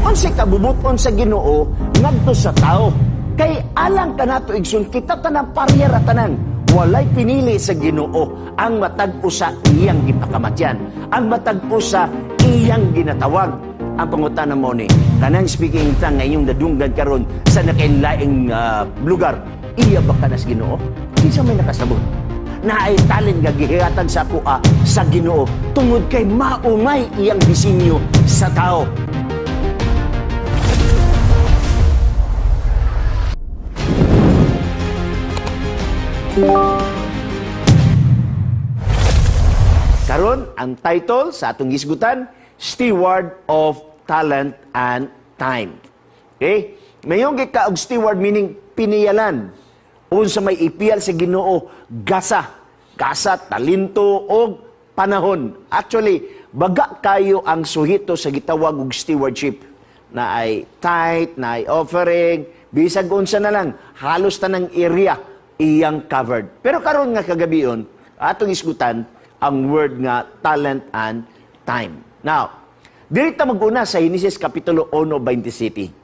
Unsay kabubuton sa Ginoo ngadto sa tao? Kay alang kanato, igsoon, kita tanan pareha ra tanan. Walay pinili sa Ginoo. Ang matag usa iyang gipakamatyan. Ang matag usa iyang ginatawag. Ang pangutana mo ni, kanang speaking in tongue nga inyong nadunggan karon sa nakainlaing lugar, iya ba kanas Ginoo? Kinsa may nakasabot? Naay talent nga gihatag sa akoa sa Ginoo tungod kay maumay iyang disenyo sa tao. Karon, ang title sa atong gisgutan, Steward of Talent and Time. Okay? Mayong gika og steward, meaning piniyalan. Unsa may ipiyal sa Ginoo, gasa. Gasa, talento og panahon. Actually, baga kayo ang suhito sa gitawag og stewardship na ay tithe, na ay offering, bisag unsa na lang, halos tanang area iyang covered. Pero karon nga kagabion, atong isgutan ang word nga talent and time. Now, diri ta mag-una sa Genesis Kapitulo 1:27.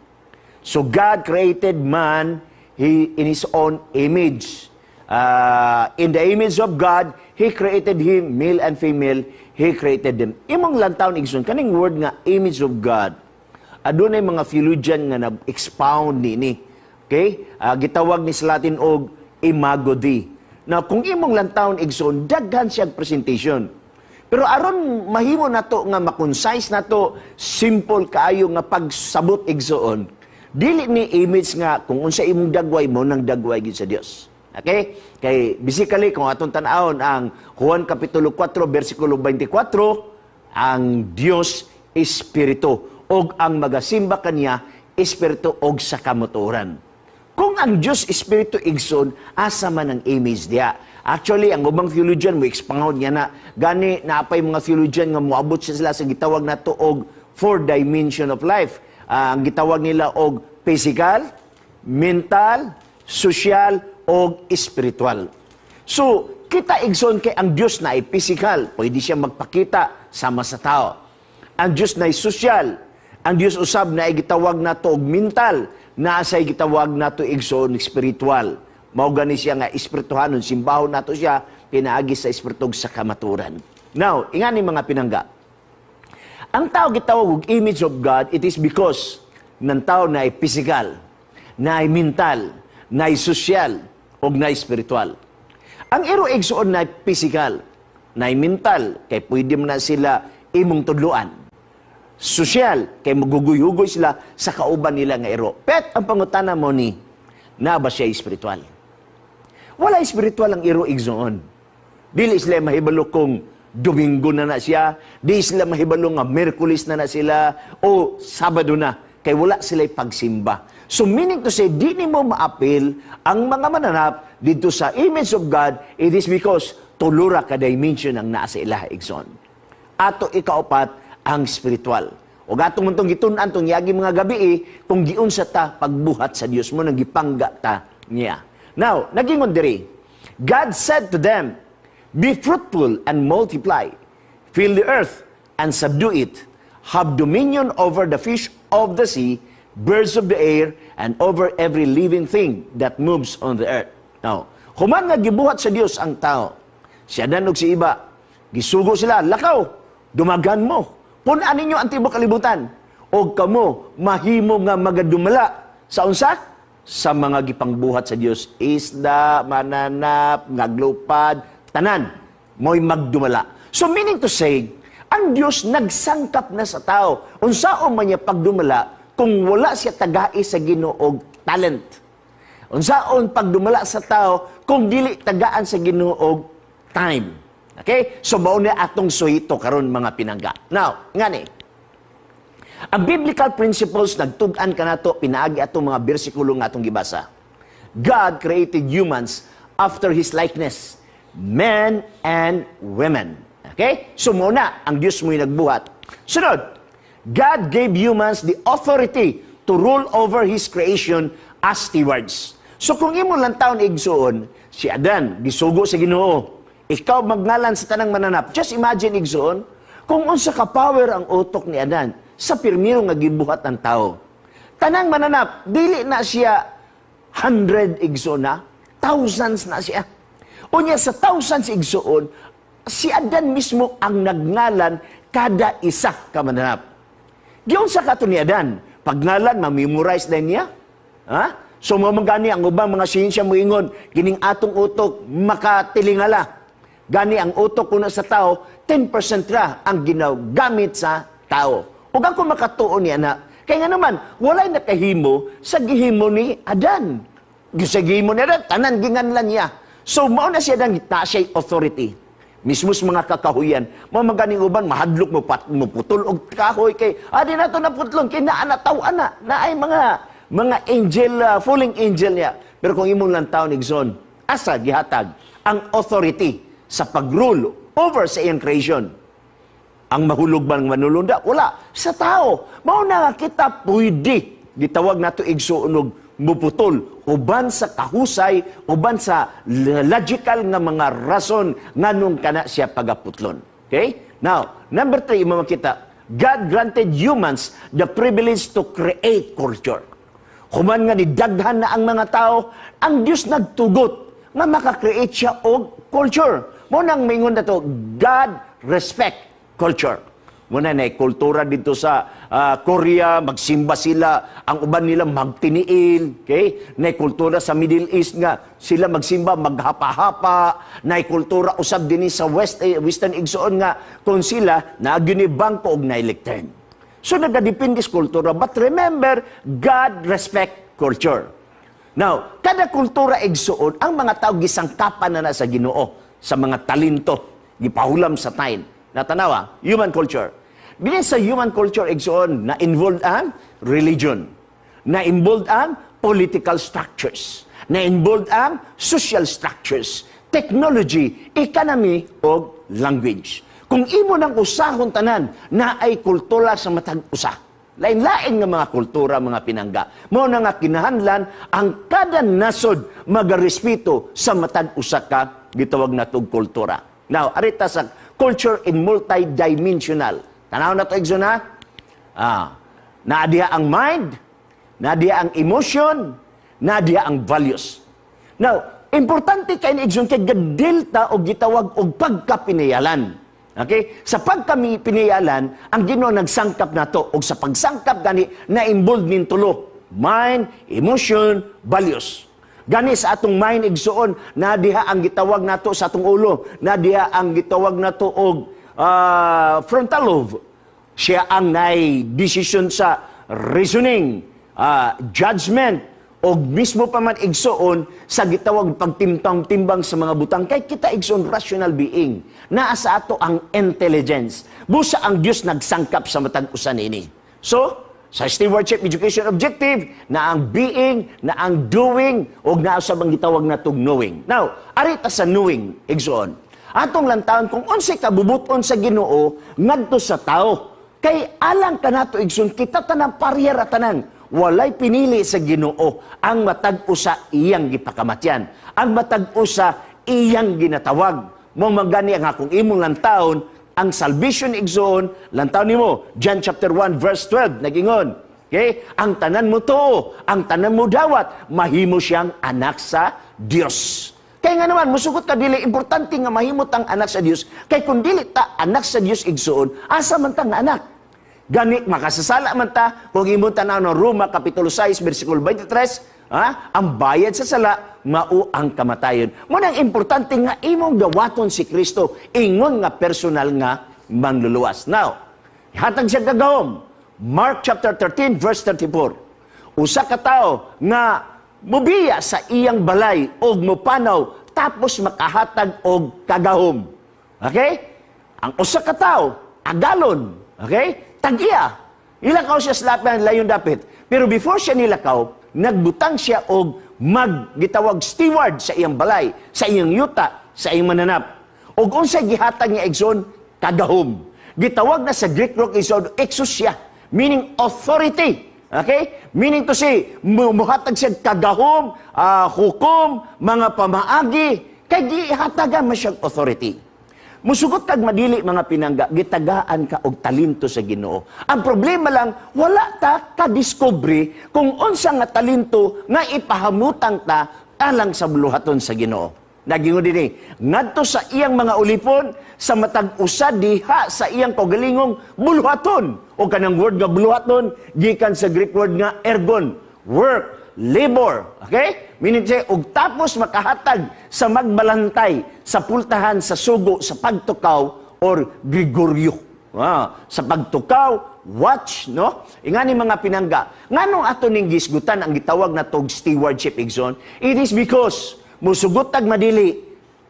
So God created man in His own image. In the image of God, He created him, male and female, He created them. Imong lantawon, igsoon, kaning word nga image of God, adunay mga theologian nga nag-expound nini. Okay? Gitawag ni sa Latin og imago Dei. Now, kung imong lantawon, igsoon, daghan siyang presentation. Pero aron mahimo nato nga ma-concise nato, simple kaayo nga pagsabot, igsoon, dili ni image nga kung unsa imong dagway mo nang dagway gid sa Dios. Okay? Kay basically kung atong tan-awon ang Juan Kapitulo 4 bersikulo 24, ang Dios espiritu og ang magasimba kaniya espiritu og sa kamuturan. Kung ang Dios espiritu, igsoon, asa man ang image diya? Actually, ang ubang theologian mo expound niya na gani naapay mga theologian nga moabot sila sa gitawag nato og four dimension of life. Ang gitawag nila og physical, mental, social og spiritual. So, kita, igsoon, kay ang Dios na ay physical, pwede siya magpakita sama sa tao. Ang Dios na ay social, ang Dios usab na ay gitawag nato og mental, naa say gitawag nato, igsoon, spiritual. Mao gani siya nga espirituhanon, simbahon nato siya pinaagi sa espiritu sa kamaturan. Now, ingani, mga pinangga. Ang tao gitawag og image of God, it is because ng tao na ay physical, na ay mental, na ay social, og na ay spiritual. Ang iro, igsoon, na ay physical, na ay mental, kay pwede mo na sila imong tudluan. Social, kay maguguy-hugoy sila sa kauban nila nga iro. Pet, ang pangutana mo ni, na ba siya spiritual? Wala spiritual ang iro, igsoon. Dili sila mahibalo kung Domingo na na siya, di sila mahibalo nga Miyerkules na na sila, o Sabado na, kay wala sila pagsimba. So meaning to say, di nimo maapil ang mga mananap dito sa image of God, it is because tulura ka dimension ang naa sa ila, igsoon. Ato ikaupat, ang spiritual. O gatong man tong gitun-an tong yagi mga gabi eh, kung giunsa ta pagbuhat sa Dios mo nang gipangga ta niya. Now, nagingon diri, God said to them, "Be fruitful and multiply. Fill the earth and subdue it. Have dominion over the fish of the sea, birds of the air, and over every living thing that moves on the earth." Now, human nga gibuhat sa Dios ang tao, si Adan ug si Eva, gisugo sila, "Lakaw, dumagan mo. Punan ninyo ang tibuok kalibutan. O kamo, mahimo nga magadumala sa unsa? Sa mga gipangbuhat sa Dios. Isda, mananap, ngaglupad, tanan, mo'y magdumala." So meaning to say, ang Dios nagsangkap na sa tao. Unsaon man niya pagdumala kung wala siya tagai sa Ginoo og talent? Unsaon pagdumala sa tao kung dili tagaan sa Ginoo og time? Okay? So mao na atong suhito karon, mga pinangga. Now, ngani. Ang biblical principles nagtug-an kanato pinaagi atong mga bersikulo nga atong gibasa. God created humans after His likeness, men and women. Okay? So mao na ang Dios mo'y nagbuhat. Sunod, God gave humans the authority to rule over His creation as stewards. So kung imo lang taon, igsoon, si Adan gisugo sa Ginoo. "Ikaw magngalan sa tanang mananap." Just imagine, igsoon, kung unsa ka power ang utok ni Adan. sa pirmiro nga gibuhat ang tao. Tanang mananap, dili na siya 100, igsoon na, thousands na siya. Unya sa thousands, igsoon, si Adan mismo ang nagngalan kada isa ka mananap. Giunsa kato ni Adan? Pagngalan, ma-memorize na niya? Ha? So mao man gani ang ubang mga siyensya moingon, kining atong utok makatilingala. Gani ang utok kuno sa tao, 10% ra ang ginagamit sa tao. Ug ako makatuo niya na, kaya nga naman, walay nakahimo sa gihimo ni Adan. Sa gihimo ni Adan, tanan ginganlan niya. So mao na siya nang ta siya authority. Mismo sa mga kakahuyan, mao man ganing uban mahadlok mo pat mo putol og kahoy kay adi na to naputlon kay naa na taw ana, naay mga angel, falling angel niya. Pero kung imong lang taon, igsoon, asa gihatag ang authority sa pag-rule over sa iyang creation? Ang mahulog bang manulunda? Wala. Sa tao. Mao na nga kita pwede. Gitawag nato, igsoon, og muputol uban sa kahusay, uban sa logical nga mga rason nganong kana siya pagaputlon. Okay? Now, number 3, imo makita, God granted humans the privilege to create culture. Human nga ni daghan na ang mga tao, ang Dios nagtugot nga maka-create siya og culture. Mao nang mingon na to, God respect culture. Muna na kultura dito sa Korea, magsimba sila, ang uban nila magtiniil, okay? Na kultura sa Middle East nga sila magsimba maghapa-hapa, na kultura usab dinhi sa Western, igsoon, nga kung sila naagi ni bangko og na lectern. So nagadepende sa kultura, but remember, God respect culture. Now, kada kultura, igsoon, ang mga tao gisangkapan na na sa Ginoo sa mga talento, gipahulam sa time. Natanawa, human culture. Dinhi sa human culture, igsoon, na involved ang religion, na involved ang political structures, na involved ang social structures, technology, economy, o language. Kung imo nang usahon tanan, na ay kultura sa matag usa. Lain-lain nga mga kultura, mga pinangga. Mao na nga kinahanglan ang kada nasod magarespeto sa matag usa ka gitawag natog kultura. Now, arita sa culture in multidimensional. Tanaw na to, igsoon, ha? Naa diha ang mind, naa diha ang emotion, naa diha ang values. Now, importante kay ni, igsoon, kay ga-deal ta og gitawag og pagkapinayalan. Okay? Sa pagkapinayalan, ang Ginoo nagsangkap nato og sa pagsangkap gani na involved nin tulo: mind, emotion, values. Gani sa atong mind, igsoon, na diha ang gitawag nato sa atong ulo, na diha ang gitawag nato og frontal lobe. Siya ang nay decision sa reasoning, judgment, o mismo pa man, igsoon, sa gitawag pagtimbang-timbang sa mga butang. Kay kita, igsoon, rational being. Naa sa ato ang intelligence. Busa ang Dios nagsangkap sa matag usa niini. So, sa stewardship education objective, na ang being, na ang doing, o naa sa bang gitawag na tug knowing. Now, arita sa knowing, igsoon. Atong lantawan kung unsay kabubuton sa Ginoo ngadto sa tao. Kay alang kanato, igsoon, kita tanan pareha ra tanan. Walay pinili sa Ginoo ang matag usa iyang gipakamatyan. Ang matag usa iyang ginatawag. Mao man gani ang akong imong lantawon ang salvation, igsoon, lantaw nimo John chapter 1 verse 12 nagingon. Okay? Ang tanan mo to, ang tanan mo dawat, mahimo siyang anak sa Dios. Kaya nga naman, musugot ka dili, importante nga mahimot ang anak sa Dios. Kay kung dili ta anak sa Dios, igsoon, asa man ta nga anak? Gani, makasasala man ta, kung imong tanaw ng Roma, Kapitulo 6, versikulo 23, ha? Ang bayad sa sala, mao ang kamatayon. Mao nang importante nga imong dawaton si Kristo, ingon nga personal nga manluluwas. Now, hatag siya gagawom. Mark chapter 13, verse 34. Usa ka tawo nga mubiya sa iyang balay og mupanaw tapos makahatag og kagahom. Okay? Ang usa ka tawo, agalon. Okay? Tag-iya. Ilakaw siya sa lapan layon dapit. Pero before siya nilakaw, nagbutang siya og maggitawag steward sa iyang balay, sa iyang yuta, sa iyang mananap. Og unsay gihatag niya, igsoon? Kagahom. Gitawag na sa Greek rock, igsoon, exousia, meaning authority. Okay? Meaning to say, muhatag siya kagahom, hukom, mga pamaagi, kay gihatagan man siyang authority. Musugot kag madili, mga pinangga, gitagaan ka og talento sa Ginoo. Ang problema lang, wala ta ka-discovery kung unsa nga talento nga ipahamutang ta alang sa buluhaton sa Ginoo. Nagingon dinhi, ngadto sa iyang mga ulipon sa matag usa diha sa iyang kaugalingong buluhaton. O kanang word nga buluhaton gikan sa Greek word nga ergon, work, labor. Okay? Meaning say, og tapos makahatag sa magbalantay sa pultahan sa sugo sa pagtukaw or Gregorio. Sa pagtukaw, watch, no? Ingani, mga pinangga, nganong ato ning gisgutan ang gitawag na tog stewardship, igsoon? It is because musugot tag madili,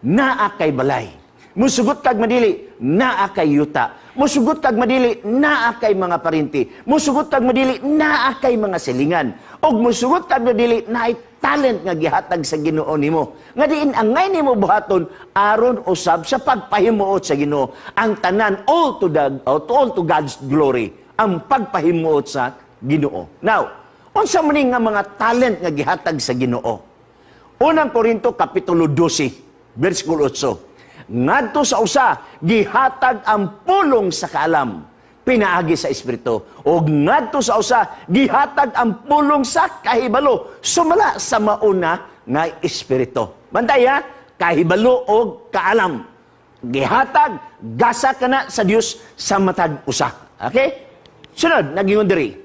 naa kay balay. Musugot kag madili, naa kay yuta. Musugot kag madili, naa kay mga parinti. Musugot kag madili, naa kay mga silingan. Og musugot kag madili, naay talent nga gihatag sa Ginoo nimo. Nga diin angay nimo buhaton aron usab sa pagpahimuot sa Ginoo. Ang tanan, all to God's glory. Ang pagpahimuot sa Ginoo. Now, unsa man ni nga mga talent nga gihatag sa Ginoo? Unang Korinto kapitulo 12, versikulo 8. Ngadto sa usa gihatag ang pulong sa kaalam pinaagi sa Espiritu. Og ngadto sa usa gihatag ang pulong sa kahibalo sumala sa mauna nga Espiritu. Bantay ha, kahibalo og kaalam. Gihatag gasa kana sa Dios sa matag usa. Okay? Sunod, nagingon diri.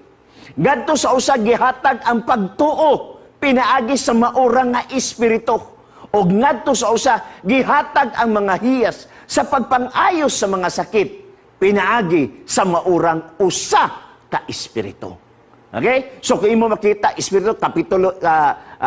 Ngadto sa usa gihatag ang pagtuo pinaagi sa maura nga Espiritu. Og ngadto sa usa gihatag ang mga hiyas sa pagpang-ayos sa mga sakit pinaagi sa maurang usa ka Espiritu. Okay? So kung imo makita, Espiritu kapitulo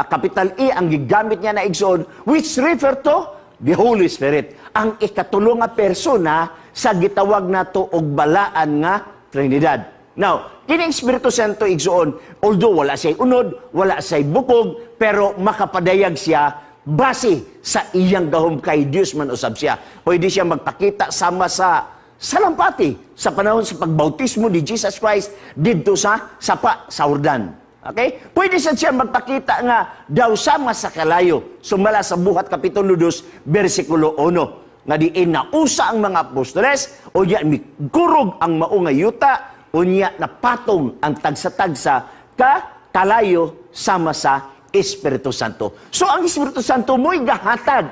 capital E ang gigamit niya na, igsoon, which refer to the Holy Spirit. Ang ikatulo nga persona sa gitawag nato og balaan nga Trinidad. Now, kining Espiritu Santo, igsoon, although wala siya'y unod, wala siya'y bukog, pero makapadayag siya base sa iyang gahom kay Dios man usab siya. Pwede siya magpakita sama sa salampati sa panahon sa pagbautismo ni Jesus Christ didto sa sapa sa Jordan. Okay? Pwede sad siya magpakita nga daw sama sa kalayo. Sumala sa Buhat Kapitulo 2, versikulo 1. Nga diin nausa ang mga apostoles, o unya mikurog ang mao nga yuta, unya napatong ang tagsa-tagsa ka kalayo sama sa Espiritu Santo. So ang Espiritu Santo mo'y gahatag.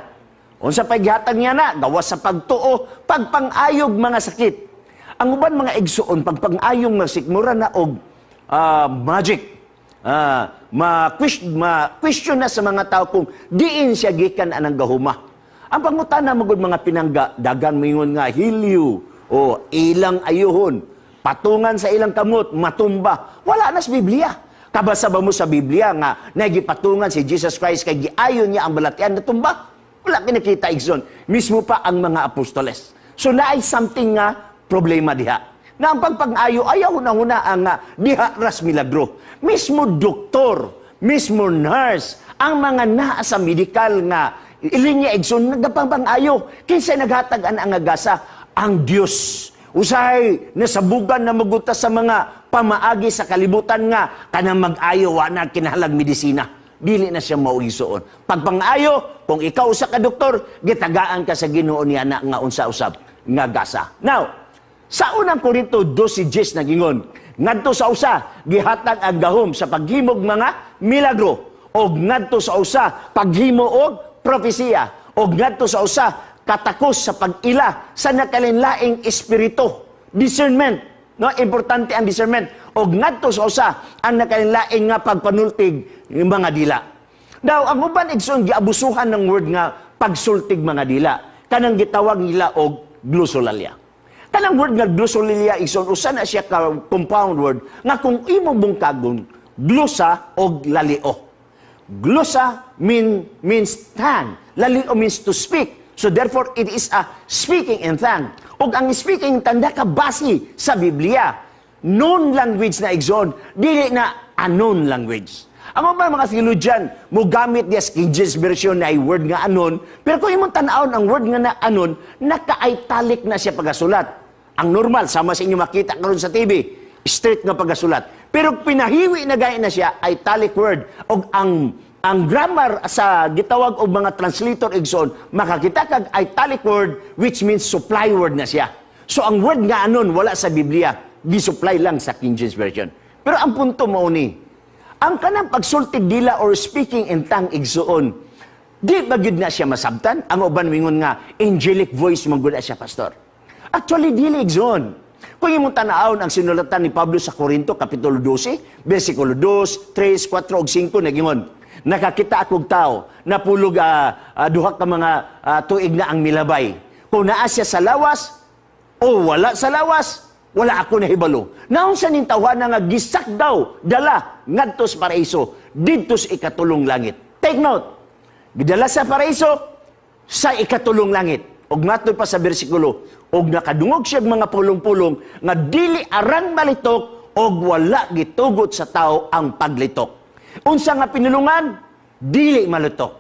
Unsa pa'y gihatag niya na? Gawas sa pagtuo, pagpang-ayog mga sakit. Ang uban mga igsuon, pagpang-ayog mga sakit, mura na og magic. Ma-question na sa mga tao kung diin siya gikan anang gahuma. Ang pangutana magud, mga pinangga, dagan mingon nga heal you o ilang ayuhon, patungan sa ilang kamot, matumba. Wala na sa Biblia. Kabasa ba mo sa Biblia nga nagipatungan si Jesus Christ kay giayon niya ang balatian, natumba? Wala kinakita, igsoon. Mismo pa ang mga apostoles. So naay something nga problema diha. Na ang pagpang-ayo, ayaw na-huna ang diha ras milagro. Mismo doktor, mismo nurse, ang mga naa sa medical nga ilinya, igsoon, nagapangpang-ayo. Kinsa naghatag ana nga gasa? Ang Dios. Usahay nasabugan na maguta sa mga pamaagi sa kalibutan nga kanang mag-ayo wa na kinahanglag medisina. Dili na siya mao, igsoon. Pagpang-ayo, kung ikaw usa ka doktor, gitagaan ka sa Ginoo niya na nga unsa usab nga gasa. Now, sa Unang Korinto 12:10 nagingon, ngadto sa usa gihatag ang gahom sa paghimog mga milagro, og ngadto sa usa paghimo og propesiya, og ngadto sa usa katakos sa pag-ila sa nakalinlaing espiritu, discernment, no? Importante ang discernment. Og ngadto sa usa ang nakalinlaing nga pagpanultig ng mga dila. Now, ang uban, igsoon, giabusuhan ng word nga pagsultig mga dila, kanang gitawag nila og glossolalia. Kanang word nga glossolalia, igsoon, usa na siya ka compound word nga kung imo bungkagon, glossa og lalio. Glossa means tongue. Lalio means to speak. So therefore, it is a speaking in tongue. Ug ang speaking in tongue base sa Biblia, known language na, igsoon, dili na unknown language. Ang mga theologian mo gamit niya sa King James Version na ay word nga unknown, pero kung imong tan-awon ang word nga na unknown, naka-italic na siya pagasulat. Ang normal, sama sa inyo makita karon sa TV, straight nga pagasulat. Pero pinahiwi na gaya na siya, italic word. Og ang Ang grammar sa gitawag og mga translator, igsoon, makakita kag italic word, which means supply word na siya. So ang word nga anon wala sa Biblia, gi-supply lang sa King James Version. Pero ang punto mao ni, ang kanang pagsultig dila or speaking in tongue, igsoon, di ba gyud na siya masabtan? Ang uban mingon nga angelic voice man gud na siya, pastor. Actually, dili, igsoon. Kung imong tanawon ang sinulatan ni Pablo sa Korinto, kapitulo 12, versikulo 2, 3, 4 ug 5, nagingon, "Nakakita akong tao, napulog 2 ka mga tuig na ang milabay. Kung naa siya sa lawas o wala sa lawas, wala ako nahibalo. Naunsa ning tawhana nga gisakdaw dala ngadto sa paraiso, didto sa ikatulong langit." Take note, gidala sa paraiso sa ikatulong langit. Ug matod pa sa bersikulo, og nakadungog siya og mga pulong-pulong nga dili arang malitok og wala gitugot sa tao ang paglitok. Unsa nga pinulungan? Dili malitok.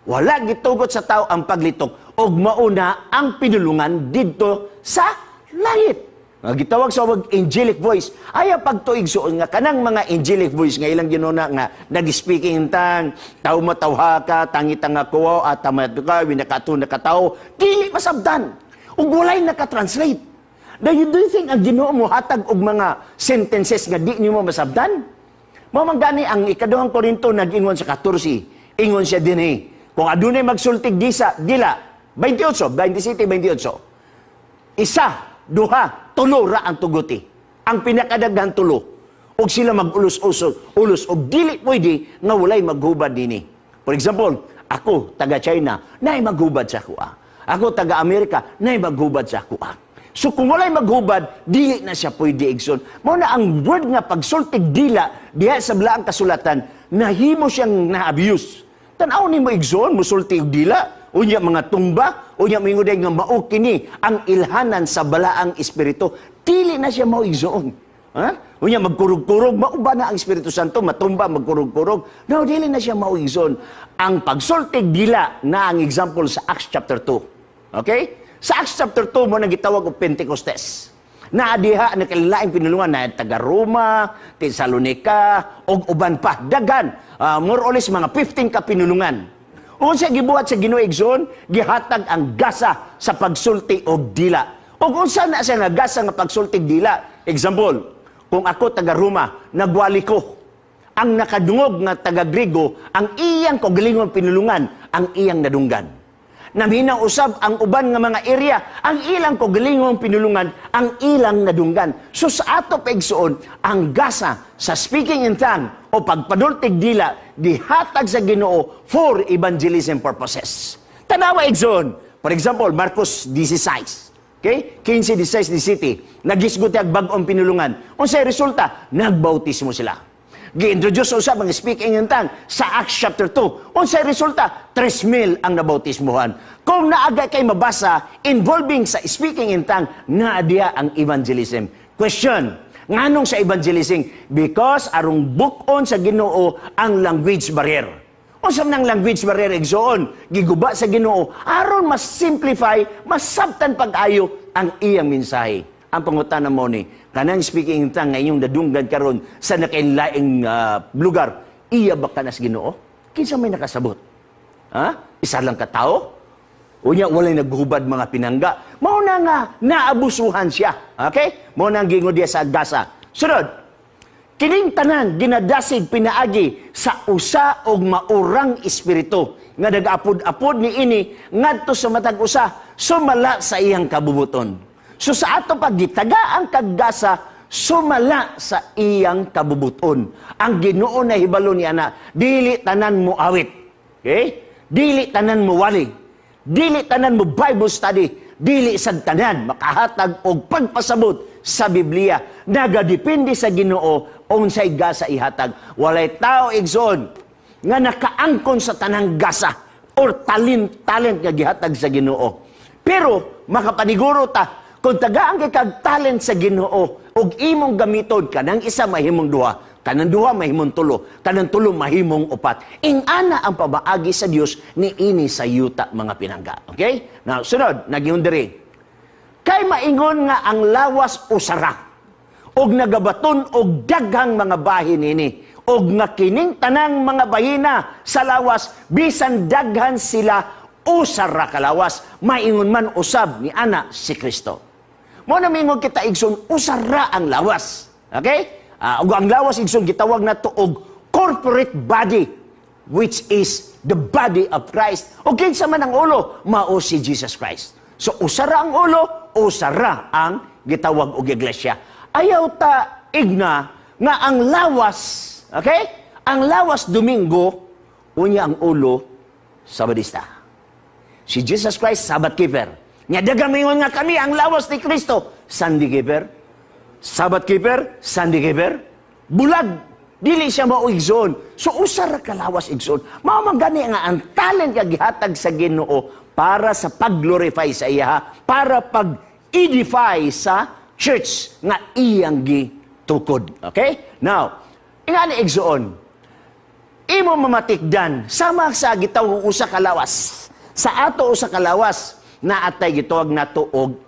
Wala gitugot sa tao ang paglitok og mauna ang pinulungan didto sa langit. Nga gitawag sa wag angelic voice. Ayaw pagtuo, igsoon, nga kanang mga angelic voice nga ilang ginuna nga nag-speaking in tongue, tao matawha ka, tangita nga kuwaw, at tamat ka, winakato na katao, dili masabtan. Ug walay naka-translate. Do you think ang Ginoo mo hatag og mga sentences nga di nimo masabtan? Mao man gani ang ikaduhang Korinto nag-ingon sa 14. Ingon siya dinhi, kung adunay magsultig disa, dila, 28, 27, 28. Isa, duha, tulo ra ang tuguti. Ang pinakadaghan, tulo. Og sila mag-ulos-ulos, ulos og dili pwede nga walay maghubad dinhi. For example, ako taga China, naay maghubad sa akoa. Ako taga Amerika, naay maghubad sa akoa. So kung walay maghubad, dili na siya pwede, igsoon. Mao na ang word nga pagsultig dila diha sa Balaang Kasulatan, nahimo siyang na-abuse. Tan-aw nimo, igsoon, musulti og dila, unya mga tumba, unya moingon nga mao kini ang ilhanan sa Balaang Espiritu. Dili na siya mao, igsoon. Ha? Unya magkurog-kurog, mao ba na ang Espiritu Santo matumba, magkurog-kurog? No, dili na siya mao, igsoon. Ang pagsultig dila na ang example sa Acts chapter 2. Okay? Sa Acts chapter 2 mao nang gitawag og Pentecostes. Naa diha nakailaing pinulungan na taga Roma, Tesalonica, ug uban pa daghan. More or less mga 15 ka pinulungan. Unsa gibuhat sa Ginoo, igsoon? Gihatag ang gasa sa pagsulti og dila. Ug unsa na siya nga gasa nga pagsulti og dila? Example, kung ako taga Roma, nagwali ko. Ang nakadungog nga taga Griego, ang iyang kaugalingong pinulungan, ang iyang nadunggan. Naminaw usab ang uban nga mga area, ang ilang kaugalingong pinulungan, ang ilang nadunggan. So sa ato pa, igsoon, ang gasa sa speaking in tongue o pagpadultig dila gihatag sa Ginoo for evangelism purposes. Tanawa, igsoon. For example, Marcos 16. Okay? 15, 16, 17. Nagisgot ang bag-ong pinulungan. Unsay resulta? Nagbautismo sila. Gi-introduce usab ang speaking in tongue sa Acts chapter 2. Unsay resulta? 3,000 ang nabautismuhan. Kung naa gani kay mabasa involving sa speaking in tongue, naa diha ang evangelism. Question, nganong sa evangelism? Because arong buk-on sa Ginoo ang language barrier. Unsa man ang language barrier, igsoon? Giguba sa Ginoo aron mas simplify, mas sabtan pag-ayo ang iyang mensahe. Ang pangutana mo ni, kanang speaking in tongue nga inyong nadunggan karon sa nakainlaing lugar, iya ba kanas Ginoo? Kinsa may nakasabot? Ha? Isa lang ka tao? Unya walay naghubad, mga pinangga. Mao na nga naabusuhan siya. Okay? Mao na ang gingon diya sa gasa. Sunod, kining tanan ginadasig pinaagi sa usa og maurang espiritu nga nag-apod-apod niini ngadto sa matag usa sumala sa iyang kabubuton. So sa ato pag gitagaan kag gasa sumala sa iyang kabubuton. Ang Ginoo na hibalo ni ana, dili tanan mo awit. Okay? Dili tanan mo wali. Dili tanan mo Bible study. Dili sad tanan makahatag og pagpasabot sa Biblia. Nagadepende sa Ginoo unsay gasa ihatag. Walay tao, igsoon, nga nakaangkon sa tanang gasa or talent talent nga gihatag sa Ginoo. Pero makapaniguro ta kung tagaan kay kag talent sa Ginoo ug imong gamiton, kanang isa mahimong duha, kanang duha mahimong tulo, kanang tulo mahimong upat. Ing-ana ang pamaagi sa Dios niini sa yuta, mga pinangga. Okay? Now, sunod, nagyun diri. Kay maingon nga ang lawas usara ug nagabaton og daghang mga bahin nini. Og nga kining tanang mga bahina sa lawas, bisan daghan sila, usa ra ka lawas, maingon man usab ni ana si Kristo. Mao na mingon kita, igsoon, usa ra ang lawas. Okay? Ug ang lawas, igsoon, gitawag nato og corporate body, which is the body of Christ. O kinsa man ang ulo, mao si Jesus Christ. So usa ra ang ulo, usa ra ang gitawag og iglesia. Ayaw ta igna nga ang lawas, okay? Ang lawas Domingo, unya ang ulo Sabadista. Si Jesus Christ, Sabbath keeper. Nya daghang mingon nga kami ang lawas ni Kristo. Sunday keeper, Sabbath keeper, Sunday keeper. Bulag. Dili siya mao, igsoon. So usa ra ka lawas, igsoon. Mao man gani nga ang talent nga gihatag sa Ginoo para sa pag-glorify sa iya, para pag-edify sa church nga iyang gitukod. Okay? Now, ingani, igsoon, imo mamatikdan sama sa gitawag usa ka lawas. Sa ato usa ka lawas, naatay gitawag nato og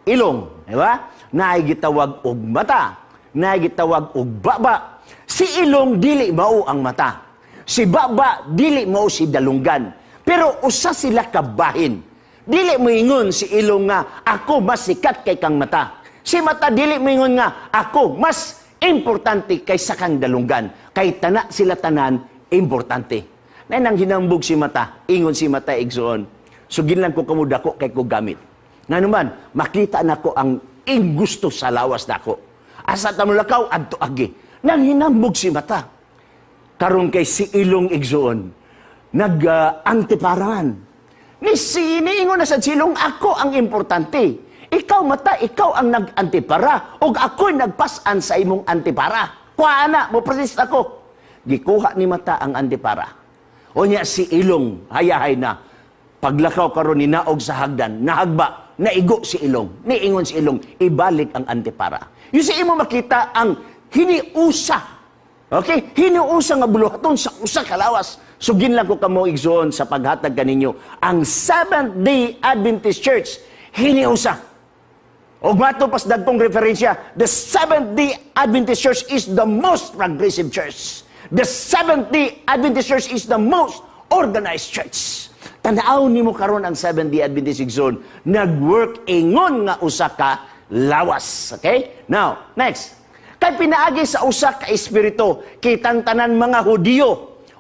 ilong, di ba? Naay gitawag og mata, naay gitawag og baba. Si ilong dili mao ang mata. Si baba dili mao si dalunggan. Pero usa sila ka bahin. Dili moingon si ilong nga ako mas sikat kay kang mata. Si mata dili moingon nga ako mas importante kaysa kang dalunggan. Kay tana sila tanan importante. Na nang hinambog si mata, ingon si mata, igsoon, "Sugin lang ko kamo, dako kay ko gamit. Nga naman, makita nako ang ingusto sa lawas nako. Asa ta molakaw, adto agi." Nang hinambog si mata. Karon kay si ilong, igsoon, nag-antiparan. Ni si niingon na sa silong, "Ako ang importante. Ikaw mata, ikaw ang nag-antipara. Og ako'y nagpasan sa imong antipara. Kuha na, mo protest ako." Gikuha ni mata ang antipara. O niya si ilong, hayahay na. Paglakaw karon ni naog sa hagdan, nahagba, naigo si ilong. Niingon si ilong, "Ibalik ang antipara." Yung sa imo makita ang hiniusa. Okay? Hiniusa nga buluhaton sa usa ka lawas. Sugin lang ko kamo, igsoon, sa paghatag kaninyo. Ang Seventh-day Adventist Church, hiniusa. Og mato pas dagkong referensya, the Seventh-day Adventist Church is the most progressive church. The Seventh-day Adventist Church is the most organized church. Tanaw nimo karon ang Seventh-day Adventist, igsoon, nag-work ingon nga usa ka lawas. Okay? Now, next. Kay pinaagi sa usa ka espiritu, kitang tanan, mga Hudiyo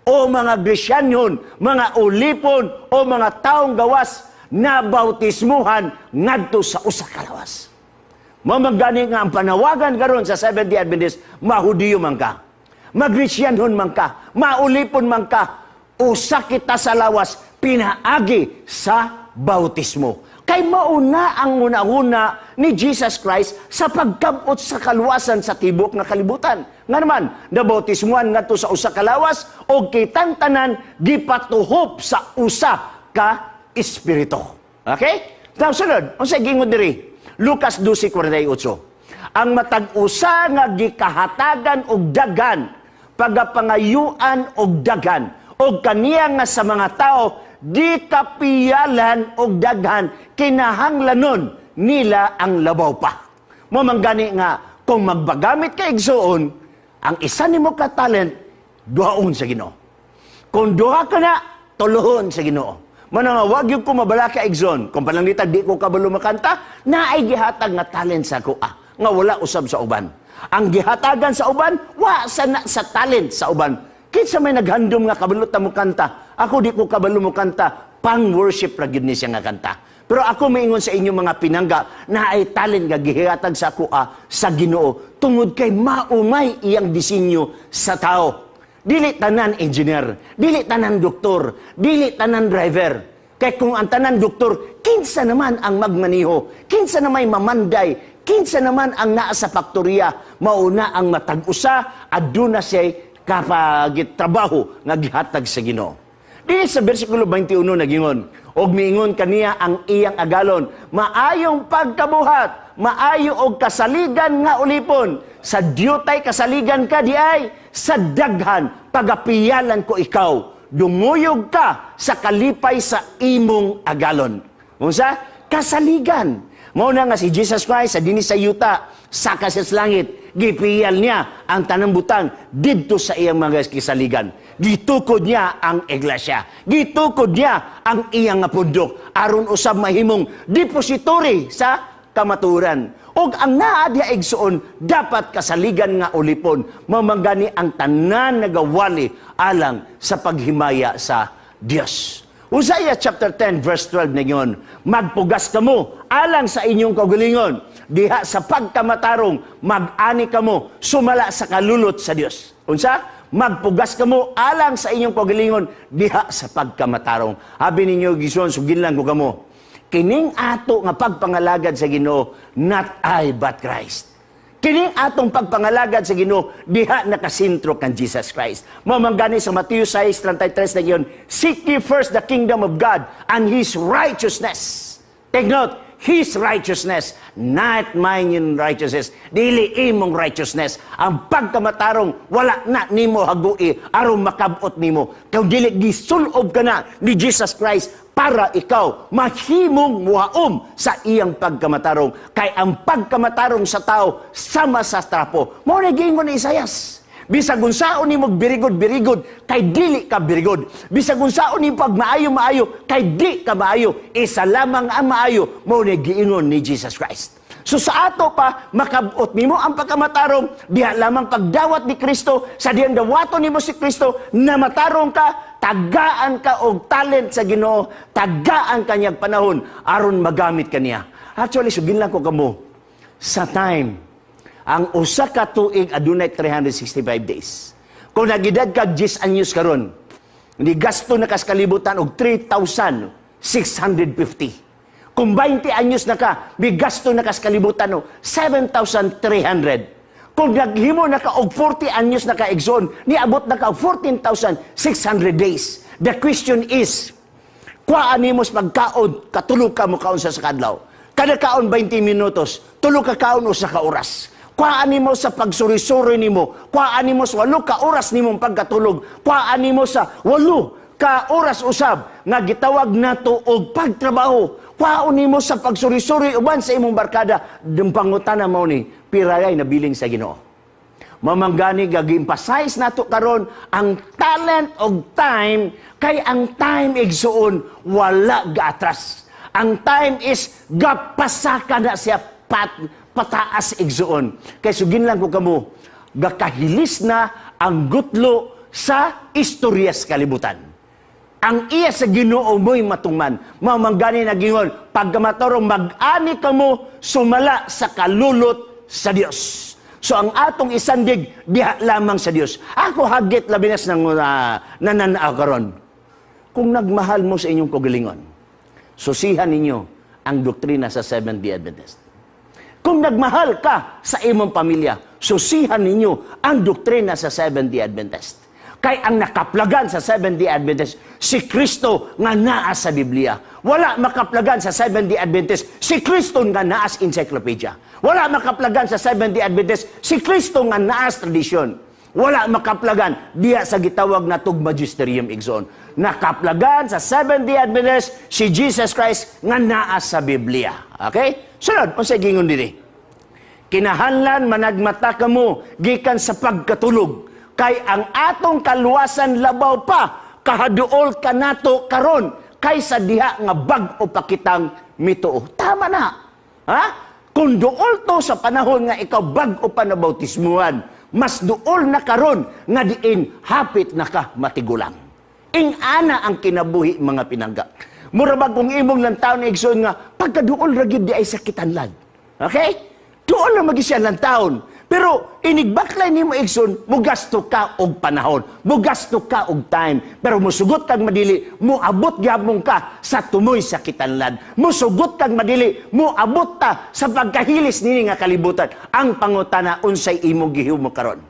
o mga Gresyanhon, mga ulipon o mga taong gawas, na bautismuhan ngadto sa usa ka lawas. Mao man gani nga ang panawagan karon sa Seventh-day Adventist, mahudiyo man ka, magresiyanhon man ka, maulipon man ka, usa kita sa lawas pinaagi sa bautismo. Kay mauna ang una-una ni Jesus Christ sa pagkabot sa kaluwasan sa tibok nga kalibutan. Nga naman, nabautismuhan ngadto sa usa ka lawas o kitang tanan gipatuhop sa usa ka espiritu. Okay? Now, sunod, unsay gingon diri? Lucas 12:48. Ang matag usa nga gikahatagan og daghan, pagapangayuan og daghan, og kaniya nga sa mga tao di kapiyalan og daghan, kinahanglanon nila ang labaw pa. Mao man gani nga kung magbagamit ka, igsuon, ang isa nimo ka talent, duhaon sa Ginoo. Kung duha ka na, tulohon sa Ginoo. Mao na nga wag gyud ko mabalaka, igsoon. Kung pananglitan di ko kabalo makanta, naay gihatag nga talent sa ako nga wala usab sa uban. Ang gihatagan sa uban, wa sa na sa talent sa uban. Kinsa may naghandom nga kabalo ta mo kanta? Ako di ko kabalo mo kanta, pang worship ra gyud ni siya nga kanta. Pero ako maingon sa inyong mga pinangga, naay talent nga gihatag sa ako sa Ginoo tungod kay maumay iyang disenyo sa tao. Dili tanan engineer, dili tanan doktor, dili tanan driver. Kay kung ang tanan doktor, kinsa naman ang magmaniho, kinsa naman mamanday, kinsa naman ang naa sa faktorya, mauna ang matag usa aduna siya kapagit trabaho nga gihatag sa Ginoo. Dili sa bersikulo 21 nagingon, "Og miingon kaniya ang iyang agalon, 'Maayong pagkabuhat, maayo og kasaligan nga ulipon. Sa diutay kasaligan ka di ay, sa daghan pagapiyalan ko ikaw. Dumuyog ka sa kalipay sa imong agalon.'" Unsa? Kasaligan. Mao na nga si Jesus Christ sa dinhi sa yuta, saka sa langit. Gipiyal niya ang tanang butang didto sa iyang mga kisaligan. Gitukod niya ang iglesia. Gitukod niya ang iyang nga pundok aron usab mahimong depository sa kamaturan. Og ang naa diha, igsuon, dapat kasaligan nga ulipon. Mao man gani ang tanan nagawali alang sa paghimaya sa Dios. Hosea chapter 10 verse 12 ningon, "Magpugas kamo alang sa inyong kaugalingon, diha sa pagkamatarong mag-ani kamo sumala sa kalulot sa Dios." Unsa? Magpugas kamo alang sa inyong kaugalingon diha sa pagkamatarong. Abi ninyo, igsoon, sugin lang ko kamo. Kining ato nga pagpangalagad sa Ginoo, not I but Christ. Kining atong pagpangalagad sa Ginoo, diha nakasentro kan Jesus Christ. Mao man gani sa Matthew 6:33 na yun, "Seek ye first the kingdom of God and His righteousness." Take note, His righteousness, not mine righteousness. Dili imong righteousness. Ang pagkamatarong, wala na nimo hagui aron makabot nimo. Kung dili gisulob ka na ni Jesus Christ para ikaw mahimong muhaom sa iyang pagkamatarong. Kay ang pagkamatarong sa tao sama sa trapo. Mao na giingon ni Isayas. Bisag unsaon nimo birigod-birigod, kay dili ka birigod. Bisag unsaon nimo pag maayo-maayo, kay di ka maayo. Isa lamang ang maayo, mao na giingon ni Jesus Christ. So sa ato pa, makabot nimo ang pagkamatarong, diha lamang pagdawat ni Kristo, sa diyang dawaton nimo si Kristo, na matarong ka, tagaan ka og talent sa Ginoo, tagaan ka niyang panahon, aron magamit ka niya. Actually, sugin lang ko kamo, sa time, ang usa ka tuig adunay 365 days. Kung nagedad kag 10 anyos karon, ni gasto na kas kalibutan og 3,650. Kung 20 anyos na ka, may gasto na kas kalibutan og 7,300. Kung naghimo na ka og 40 anyos na ka, igsoon, niabot na ka og 14,600 days. The question is, kuhaan nimo sa pagkaon, katulog ka mo kaon sa kadlaw. Kada kaon 20 minutos, tulo ka kaon usa ka oras. Kuhaan nimo sa pagsuri-suri nimo, kuhaan nimo sa 8 ka oras nimong pagkatulog, kuhaan nimo sa 8 ka oras usab nga gitawag nato og pagtrabaho. Kuhaon nimo sa pagsuri-suri uban sa imong barkada, pangutana mao ni, pirayay nabiling sa Ginoo. Mao man gani gi-emphasize nato karon ang talent og time, kay ang time, igsuon, wala gaatras. Ang time is gapasaka na siya pataas, igsuon. Kay sugin lang ko kamo, gakahilis na ang gutlo sa istorya sa kalibutan. Ang iya sa Ginoo mo'y matungman. Mao man gani nagingon, pagkamatarong mag-ani kamo sumala sa kalulot sa Dios. So ang atong isandig diha lamang sa Dios. Ako hagit labi na nang nananaw karon. Kung nagmahal mo sa inyong kaugalingon, susihan ninyo ang doktrina sa Seventh-day Adventist. Kung nagmahal ka sa imong pamilya, susihan ninyo ang doktrina sa Seventh-day Adventist. Kay ang nakaplagan sa Seventh-day Adventist, si Kristo nga naa sa Biblia. Wala makaplagan sa Seventh-day Adventist, si Kristo nga naa sa encyclopedia. Wala makaplagan sa Seventh-day Adventist, si Kristo nga naa sa tradisyon. Wala makaplagan diya sa gitawag na tug magisterium, igsoon. Nakaplagan sa Seventh-day Adventist si Jesus Christ nga naa sa Biblia. Okay? Sunod, unsay gingon diri? "Kinahanglan managmata kamo gikan sa pagkatulog, kay ang atong kaluwasan labaw pa kahaduol kanato karon kaysa diha nga bag-o pa kitang mituo." Tama na. Ha? Kung duol to sa panahon nga ikaw bag-o pa na bautismuhan, mas duol na karon nga diin hapit na ka matigulang. Ing-ana ang kinabuhi, mga pinangga. Mura ba kung imong lang taon, igsoon, nga pagkaduol ra gyud di ay sa kitanlan. Okay? Duol na magi siya lang taon. Pero inigbaklay nimo, igsoon, mugasto ka og panahon, mugasto ka og time. Pero musugot kag madili, muabot gyapon ka sa tumoy sa kitanlan. Musugot kag madili, muabot ta sa pagkahilis nini nga kalibutan. Ang pangutana, unsay imong gihimo karon?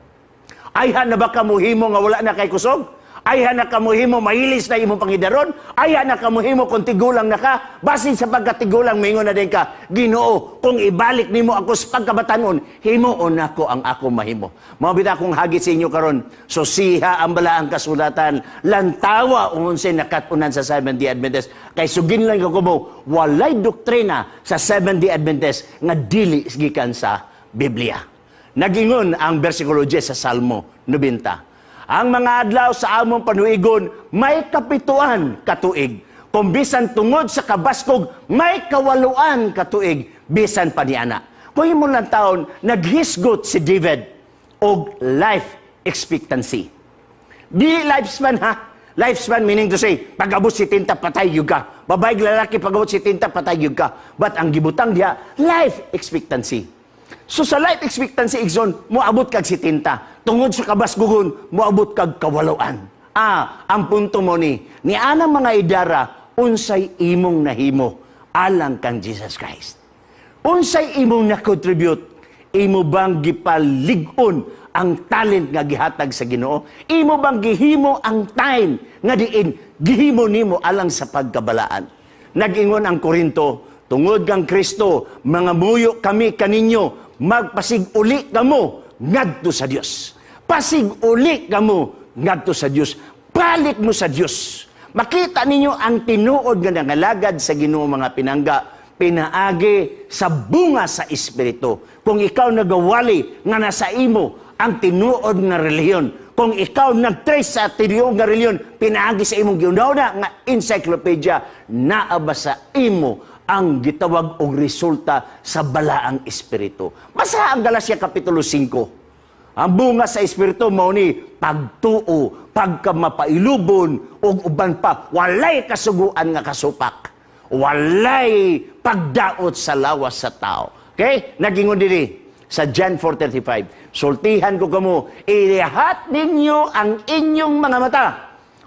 Ayhan na ba ka muhimo nga wala na kay kusog? Ayhan na ka muhimo mahilis na imong pangidaron? Ayhan na ka muhimo kung tigulang na ka? Basin sa pagkatigulang maingon na din ka, "Ginoo, kung ibalik nimo ako sa pagkabatanon, himuon nako ang ako mahimo." Mao bitaw akong hagit sa inyo karon, susiha ang balaang kasulatan, lantawa unsay nakat-unan sa Seventh-day Adventist. Kay sugin lang ko mo, walay doktrina sa Seventh-day Adventist nga dili gikan sa Biblia. Nagingon ang versikulo 10 sa Salmo 90. Ang mga adlaw sa among panuigon may 70 ka tuig. Kung bisan tungod sa kabaskog, may 80 ka tuig bisan pa niana. Kung imo lang taon, naghisgot si David og life expectancy. Di lifespan ha. Lifespan meaning to say, pag abot 70, patay gyud ka. Babae, lalaki, pag abot 70, patay gyud ka. But ang gibutang diha, life expectancy. So sa life expectancy, igsoon, moabot kag 70. Tungod sa kabaskugon, moabot kag 80. Ah, ang punto mo ni anang mga idara, unsay imong nahimo alang kang Jesus Christ? Unsay imong na-contribute? Imo bang gipalig-on ang talent nga gihatag sa Ginoo? Imo bang gihimo ang time nga diin gihimo nimo alang sa pagkabalaan? Nag-ingon ang Korinto, tungod kang Kristo, mga muyo kami kaninyo, magpasig-uli kamo ngadto sa Dios. Pasig-uli kamo ngadto sa Dios. Balik mo sa Dios. Makita ninyo ang tinuod nga nangalagad sa Ginoo, mga pinangga, pinaagi sa bunga sa Espiritu. Kung ikaw nagawali nga nasa imo ang tinuod nga relihiyon, kung ikaw nag-trace sa tinuod nga relihiyon, pinaagi sa imong giuna nga encyclopedia, naa ba sa imo ang gitawag og resulta sa balaang Espiritu? Basa ang Galacia Kapitulo 5. Ang bunga sa Espiritu mao ni pagtuo, pagkamapailubon ug uban pa, walay kasuguan nga kasupak. Walay pagdaot sa lawas sa tao. Okay? Nagingon diri sa John 4:35. Sultihan ko kamo, ilihat ninyo ang inyong mga mata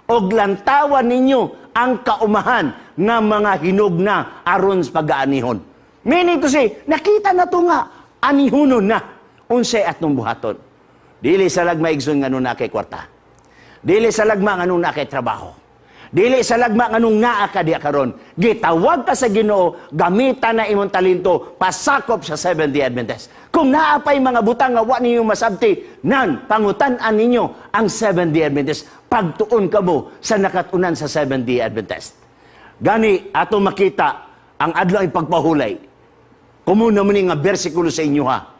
og lantawan ninyo ang kaumahan nga mga hinog na aron sa pag-aanihon. Meaning to say, nakita na to nga anihunon na, unsay atong buhaton? Dili sa lagma, igsoon, nganong naa kay kwarta. Dili sa lagma nganong naa kay trabaho. Dili sa lagma nganong naa ka diya karon. Gitawag ka sa Ginoo, gamitan na imong talento, pasakop sa Seventh-day Adventist. Kung naa pa'y mga butang nga wa ninyo masabti, nan pangutan-an ninyo ang Seventh-day Adventist. Pagtuon kamo sa nakatunan sa Seventh-day Adventist. Gani ato makita ang adlaw pagpahulay. Kumo na mo ni nga bersikulo sa inyo ha.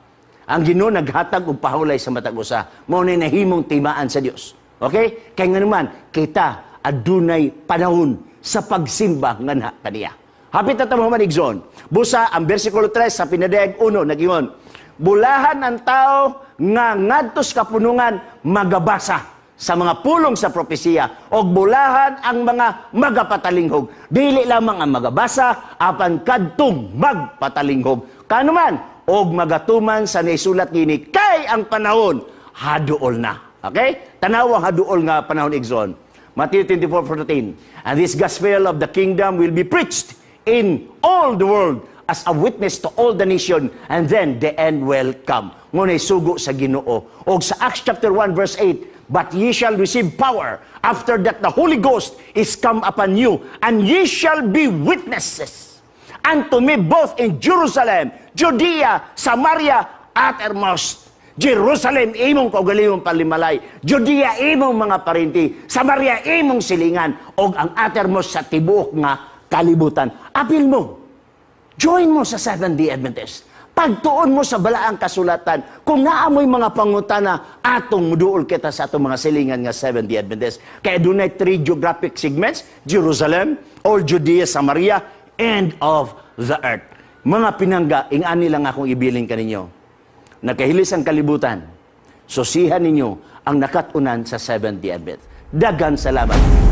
Ang Ginoo naghatag og pahulay sa matag usa. Mao na nahimong timaan sa Dios. Okay? Kay nga naman kita adunay panahon sa pagsimba nga na kaniya. Hapit na tamo man, igsoon. Busa ang bersikulo 3 sa Pinadayag 1 nagingon. Bulahan ang tao nga ngadto sa kapunungan magabasa sa mga pulong sa propesiya og bulahan ang mga magapatalinghog. Dili lamang ang magabasa apan kadtong magpatalinghog. Kanuman og magatuman sa naisulat ngini kay ang panahon haduol na. Okay? Tanaw ang haduol nga panahon, igsoon. Matthew 24:14. And this gospel of the kingdom will be preached in all the world as a witness to all the nation, and then the end will come. Ngunay sugo sa Ginoo. Og sa Acts chapter 1 verse 8, but ye shall receive power after that the Holy Ghost is come upon you, and ye shall be witnesses unto me both in Jerusalem, Judea, Samaria, uttermost. Jerusalem, imong kaugalingong palimalay. Judea, imong mga parinti. Samaria, imong silingan. Og ang uttermost sa tibuok nga kalibutan. Apil mo. Join mo sa Seventh-day Adventist. Pagtuon mo sa balaang kasulatan, kung naa mo'y mga pangutana, atong muduol kita sa atong mga silingan nga Seventh-day Adventist. Kaya dunay three geographic segments: Jerusalem, all Judea, Samaria, end of the earth. Mga pinangga, ingani lang akong ibilin kaninyo. Nakahilis ang kalibutan. Susihan ninyo ang nakatunan sa Seventh-day Adventist. Dagan salamat.